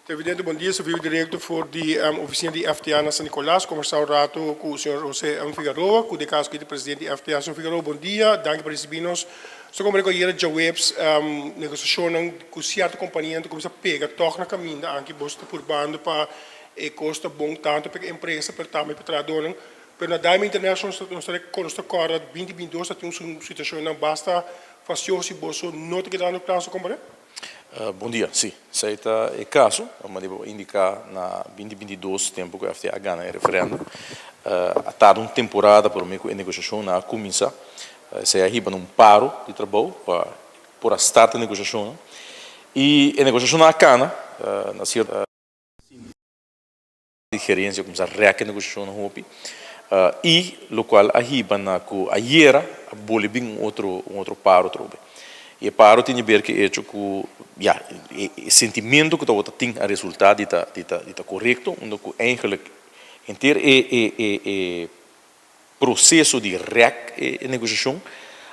Televidente, bon dia. Vivo directo for di oficina di FTA na San Nicolas. Conversa un rato cu señor José M. Figaroa, cu de caso cu presidente di FTA. Señor Figaroa, bon dia. Danki pa ricibi nos. So como ayera diahuebs, negociacion cu cierto compania ta cuminsa pega toch na caminda, aunke boso ta purbando pa e cos ta bon tanto pa e empresa, pero tambe pa trahador. Pero na Diamond International nos ta nos ta corda 2022 tin un situacion basta fastioso y boso no ta kedando cla, compania? Bon dia, si, esey ta e caso, manera bo a indica, na 2022, tempo cu FTA a gana e referendum, a tarda un temporada pa cu e negociacion a cuminsa, esey a hiba un paro di trabou pa por a start e negociacion y e negociacion a cana, na cierto gerencia cuminsa rek e negociacion hopi y locual a hiba na cu ayera a bolbe bin un otro paro trobe. E paro tin di haber cu hecho cu, ja, e sentimento cu tabata tin a resulta di ta corecto, unda cu eigenlijk henter e proceso di rek e negociacion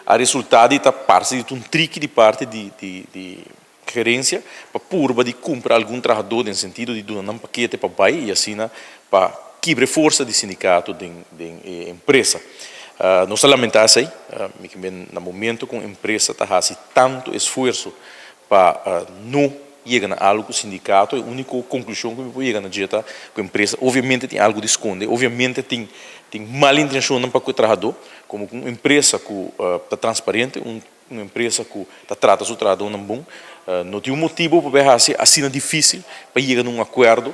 a resulta di ta parce di un trick di parti di gerencia pa purba di cumpra algun trahador, den sentido di duna un pakete pa bay y asina pa kibra forsa di sindicato den empresa. Nos ta lamenta esey, na momento cu e empresa ta haciendo tanto esfuerso pa no yega na algo cu sindicato, e unico conclusion cu mi por yega na dje ta cu e empresa obviamente tin algo di sconde, obviamente tin mal intencion pa cu e trahador, como un empresa cu ta transparente, un empresa cu ta trata su trahador bon, no tin un motibo pa haci asina dificil pa yega na un acuerdo,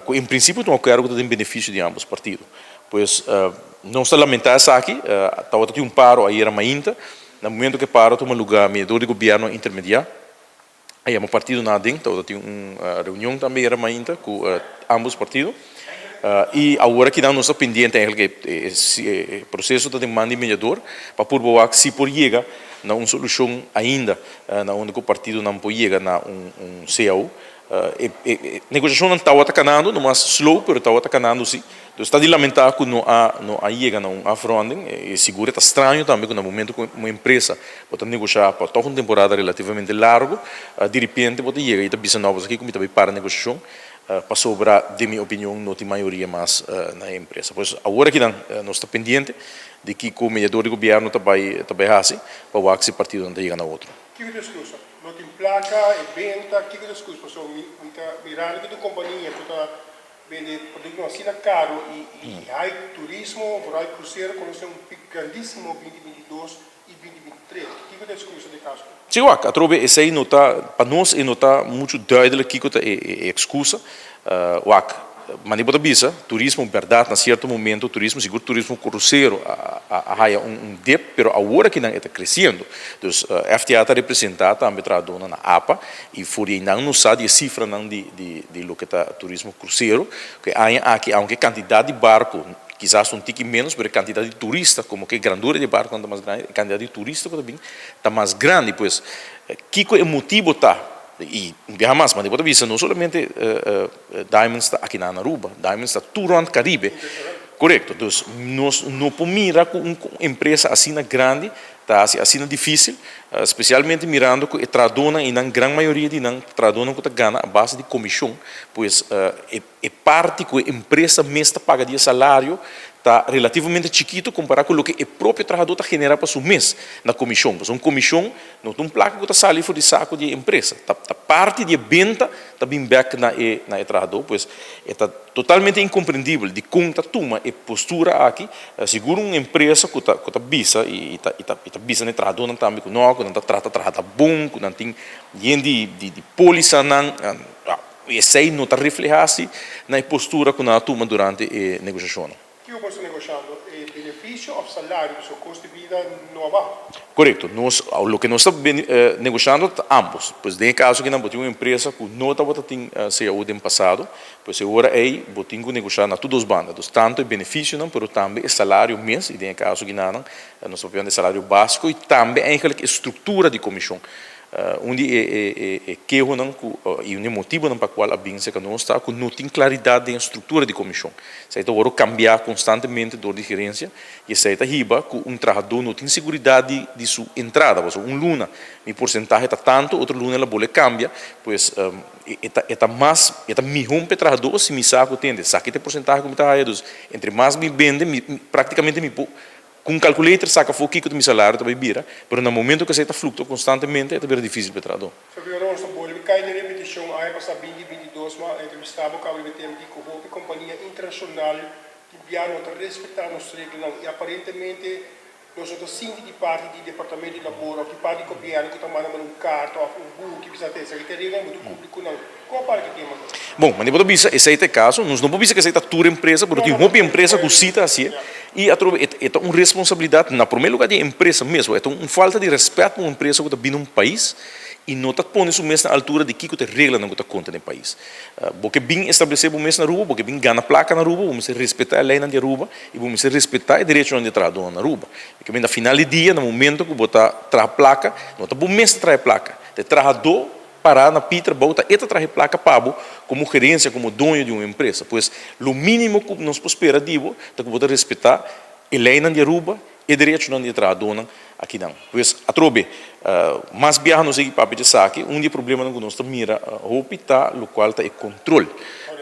cu en principio un acuerdo cu tin beneficio di ambos partido. Pues nos ta lamenta esaki, tabata tin un paro ayera mainta, na momento cu e paro a tuma luga, mediador di gobierno a intermedia, ey un partidonan aden, tabata tin un reunion tambe ayera mainta cu ambos partido. Y awor aki nos ta pendiente eigenlijk e proceso ta den man di mediador pa por si por yega na un solucion ainda na unda cu partidonan por yega na un CAO. E negociacion tabata canando, no mas slow, pero tabata canando si. Anto, ta di lamenta cu no a yega na un afronding y sigur ta straño tambe cu na momento cu un empresa ta negocia pa un temporada relativamente largo, di repente bo ta yega y ta bisa: "No, aki cu tambe para negociacion", pasobra, di mi opinion, no tin mayoria mas na empresa. Pues awor aki nos ta pendiente di cu e mediador di gobierno tambe tambe haci pa si partidonan ta yega na otro. Kico ta e excusa? No tin placa, e benta, kico ta e excusa? Pasobra mi ta mirando cu e compania cu ta bende producto asina caro y high turismo, vooral crucero, conoce un pico grandisimo 2022 y 2023. Kico ta e excusa den caso? Si, wak, atrobe esey no ta, pa nos no ta mucho duidelijk kico ta e excusa. Wak, manera bo ta bisa, turismo, berdad, na cierto momento, turismo, sigur turismo crucero, a haya un dip, pero awor aki nan ta creciendo. Dus FTA ta representa tambe trahador na APA y for nan no sa e cifranan di loke ta turismo crucero, cu aki, aunke cantidad di barco kisas un tiki menos, mas cantidad di turista, como cu grandura di barco ta mas grandi, cantidad di turista cu tambe ta mas grandi, pues, kico e motibo ta? Y mas, mas di vista, no solamente Diamonds ta aki na Aruba, Diamonds ta tur rond Caribe. Corecto. Dus nos no por mira cu un empresa asina grandi ta asina dificil, especialmente mirando cu e trahadornan, y na gran mayoria di nan trahadornan cu ta gana a base di comision, pues e parti cu e empresa mes ta paga di salario ta relativamente chikito compara cu loke e propio trahador ta genera pa su mes na comision. Pues un comision no ta un placa cu ta sali for di saco di empresa. Ta parti di benta ta bin back na e trahador, pues ta totalmente incomprendibel di con ta tuma e postura aki. Sigur un empresa cu ta bisa y ta bisa na trahadornan tambe cu no, cu nan ta trata trahador bon, cu nan tin di polisanan, esey no ta refleha na e postura cu nan a tuma durante e negociacion. Kico boso ta negociando? E beneficio of salario, so costo di bida no a Corecto. Nos, loke nos ta negociando ta ambos. Pues den caso cu nan tin un empresa cu no tabatin CAO den pasado, pues awor ey bo tin cu negocia na tur dos banda. Anto, tanto e beneficionan, pero tambe e salario mes, y den caso cu nan, nos ta papiando di salario basico y tambe eigenlijk e structura di comision. Un di e kehonan ku i un di e motibonan pa kual a bin serka nos ta ku no tin klaridat den e struktura di komishon. Esei ta wòrdu kambiá konstantemente dor di gerensia i esei ta hiba ku un trahadó no tin seguridat di su entrada. Pasobra un luna mi porsentahe ta tantu, otro luna el a bole kambia, pues e ta mas e ta mihó pa e trahadó si mi sa ku tende esaki ta e porsentahe ku mi ta haya. Dus entre mas mi bende mi praktikamente mi por Ku un calculator saka afó kiko ta mi salario ta bai bira, pero na momento ku esei ta fluktua konstantemente e ta bira difísil pa e trahadó. Sofia Rosa, Bolbe kai den repetishon aña pasá 2022 ma a entrevistá bo kaba riba e tema di ku hopi kompania internashonal tin bia no ta respetá nos reglanan i aparentemente nos no ta sinti di parti di departamento di labor òf di parti di gobièrnu ku ta manda manda un karta òf un buki bisa te esaki ta e reglanan bo ta kumpli ku nan. Kon para ki tema ta? Bon, manera bo ta bisa esei ta e kaso. Nos no por bisa ku esei ta tur empresa, pero tin hopi empresa ku si ta hasié. I atrobe e ta un responsabilidat na promé lugá di e empresa mes. E ta un falta di rèspèt pa un empresa ku ta bini un pais i no ta pone su mes na altura di kiko ta e reglanan ku ta konta den e pais. Bo ke bin establesé bo mes na Aruba, bo ke bin gana plaka na Aruba, bo mester respetá e leinan di Aruba i bo mester respetá e derechonan di e trahadónan na Aruba. Pasobra na final di dia, na momento ku bo ta traha plaka, no ta bo mes ta traha e plaka, ta e trahadó Pará na Pieter Bouw ta e ta traha e plaka pa bo komo gerensia, komo doño di un empresa. Pues lo mínimo ku nos por spera di bo ta ku bo ta respetá e leinan di Aruba, e derechonan di e trahadónan akinan. Pues atrobe, mas biaha nos a sigui papia di esaki, un di e problemanan ku nos ta mira hopi ta lokual ta e kontrol.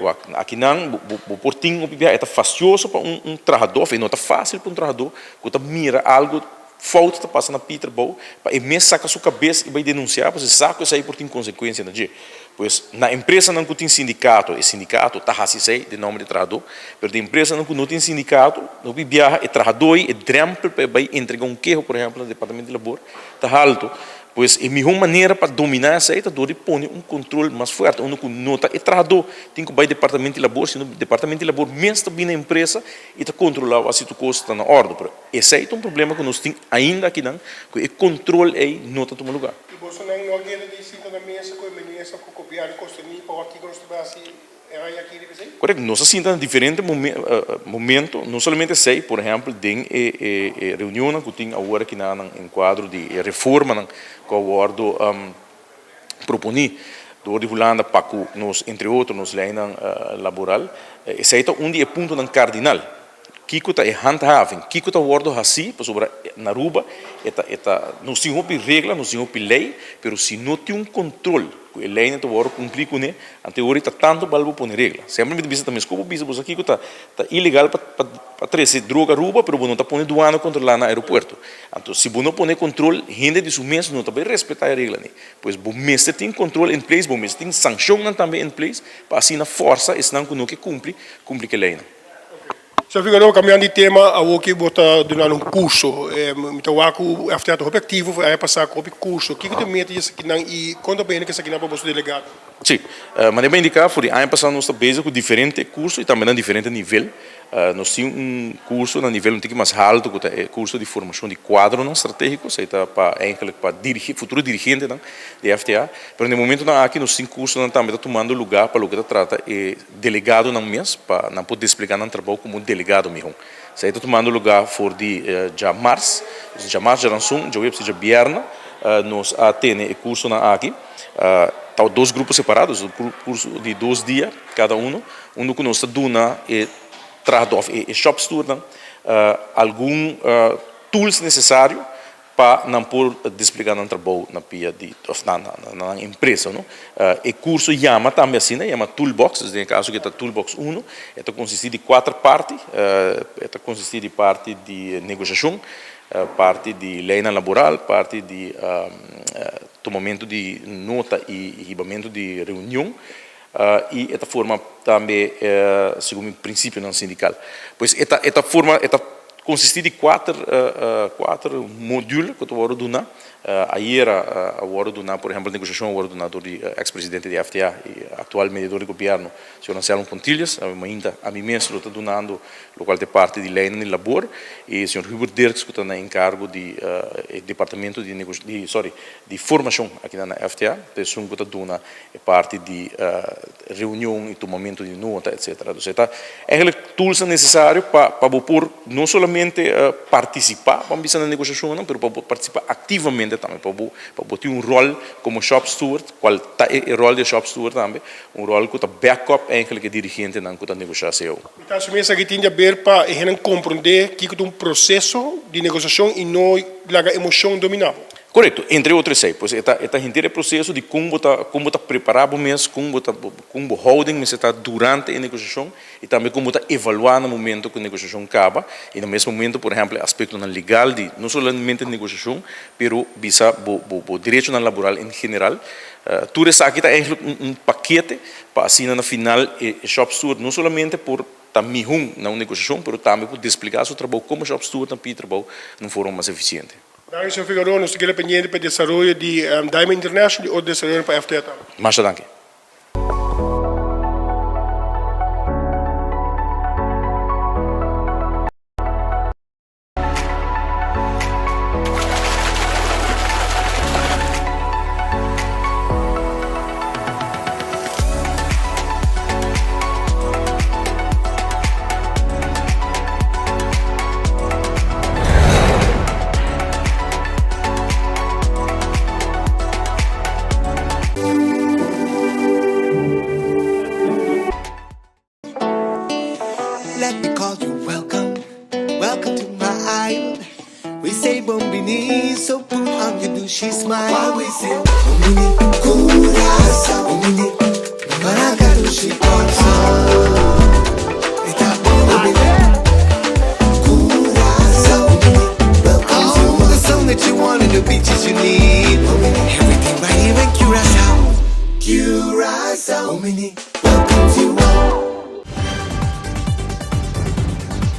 Wak, akinan bo por tin hopi biaha, e ta fastioso pa un trahadó, òf e no ta fásil pa un trahadó ku ta mira algu, Fout ta pasa na Pieter Bouw pa e mes saka su kabes i bai denunsiá pasobra e sa ku esei por tin konsekuensia na dje. Pues na empresanan ku tin sindikato e sindikato ta hasi esei den nòmber di e trahadó, pero den empresanan ku no tin sindikato hopi biaha e trahadó ei e drèmpel pa e bai entregá un keho por ehèmpel na departamento di labor ta haltu. Pues e mihó manera pa dominá esei ta dor di pone un kontrol mas fuerte unda ku no ta e trahadó tin ku bai departamento di labor sino departamento di labor mes ta bini na empresa i ta kontrolá wak si tur kos ta na òrdu. Pero Esei ta un problema ku nos tin ainda akinan, ku e kontrol ei no ta tuma lugá. I bosonan no a keda di sinta na mesa ku e minister ku gobièrnu konsterní pa wak kiko nos ta bai hasi e aña aki riba esei? Korekto, nos a sinta na diferente momento, no solamente esei, por ehèmpel den e reunionnan ku tin awor akinan en kuadro di e reformanan ku a wòrdu proponí dor di Hulanda pa ku nos, entre otro, nos leinan laboral, esei ta un di e puntonan kardinal. Kiko ta e handhaving? Kiko ta wòrdu hasí? Pasobra na Aruba e ta e ta nos tin hopi regla, nos tin hopi lei, pero si no tin un kontrol ku e leinan ta wòrdu kumplí kuné, anto e ora ta tantu bal bo pone regla. Semper mi ta bisa ta meskos bo bisa bo sa kiko ta ta ilegal pa pa pa trese droga Aruba, pero bo no ta pone duana kontrolá na aeropuerto. Anto si bo no pone kontrol, hende di su mes no ta bai respetá e regla ni. Pues bo mester tin kontrol in place, bo mester tin sanshonnan tambe in place pa asina fòrsa esnan ku no ke kumpli, kumpli ku e leinan. Señor Figueroa, cambiando di tema, awoki bo ta dunando un curso. Mi ta wak cu FTA ta hopi activo for aña pasa cu hopi curso. Kico ta meta di esakinan y con ta bini cu esakinan pa boso delegado? Si, manera bo a indica, for di aña pasa nos ta bezig cu diferente curso y tambe na diferente nivel. Nos tin un curso na nivel un tiki mas halto cu ta e curso di formacion di cuadronan strategico, esey ta pa eigenlijk pa dirigi, futuro dirigentenan di FTA. Pero na e momentonan aki nos tin cursonan tambe ta tumando lugar pa loke ta trata e delegadonan mes pa nan por desplegá nan trabou komo delegado mihó. Esei ta tumando lugá for di djamars, djamars, djaranson, djaweps i djabièrnè nos a tene e kursonan aki. Ta dos grupo separá, dus un kurso di dos dia kada uno, unda ku nos ta duna e trahadó òf e shòpstùrnan algun tools nesesario pa nan por desplegá nan trabou na pia di òf na nan empresa no. E kurso yama tambe asina, yama Toolbox, dus den e kaso aki ta Toolbox uno, e ta konsistí di kuater parti, e ta konsistí di parti di negoshashon, parti di leinan laboral, parti di tumamentu di nota i hibamentu di reunion i e ta forma tambe segun mi prinsipionan sindikal. Pues e ta e ta forma e ta konsistí di kuater kuater module ku ta wòrdu duná. Ayera a wòrdu duná por ehèmpel negoshashon a wòrdu duná dor di eks presidente di FTA i aktual mediador di gobièrnu señor Anselmo Pontilius. Mainta ami mes lo ta dunando lokual ta e parti di leinan di labor i señor Hubert Dirks ku ta na enkargo di e departamento di di sorry di formashon akinan na FTA ta esun ku ta duna e parti di reunion y tumamento di nota etcetera. Dus e ta eigenlijk toolsnan necesario pa pa bo por no solamente. solamente partisipá, ban bisa na negoshashonnan, pero pa bo partisipá aktivamente tambe, pa bo pa bo tin un ròl komo shop steward, kual ta e ròl di e shop steward tambe, un ròl ku ta back up eigenlijk e dirigentenan ku ta negoshá cao. Mi ta asumí esaki tin di haber pa e hendenan komprondé kiko ta un proseso di negoshashon i no laga emoshon dominá bo. Korekto, entre otro esei. Pues e ta e ta henter e proseso di kon bo ta kon bo ta prepará bo mes, kon bo ta kon bo houding mester ta durante e negoshashon i tambe kon bo ta evaluá na momento ku e negoshashon kaba i na mes momento por ehèmpel e aspektonan legal di no solamente negoshashon pero bisa bo bo bo derechonan laboral en general. Tur esaki ta eigenlijk un un pakete pa asina na final e shop steward no solamente por ta mihó na un negoshashon pero tambe por desplegá su trabou komo shop steward na pidi trabou na un forma mas efisiente. Danki señor Figueroa, nos ta keda pendiente pa e desaroyo di Diamond International y otro desaroyonan pa FTA tambe. Masha danki. Let me call you welcome, welcome to my island. We say bon bini, so put on your dushi smile. While we say bon bini, Curaçao, bon bini, Maraca dushi Kòrsou. E ta bon bini, Curaçao, bon bini, welcome to all the sun that you want and the beaches you need. Bon bini, everything right here in Curaçao, Curaçao, bon bini.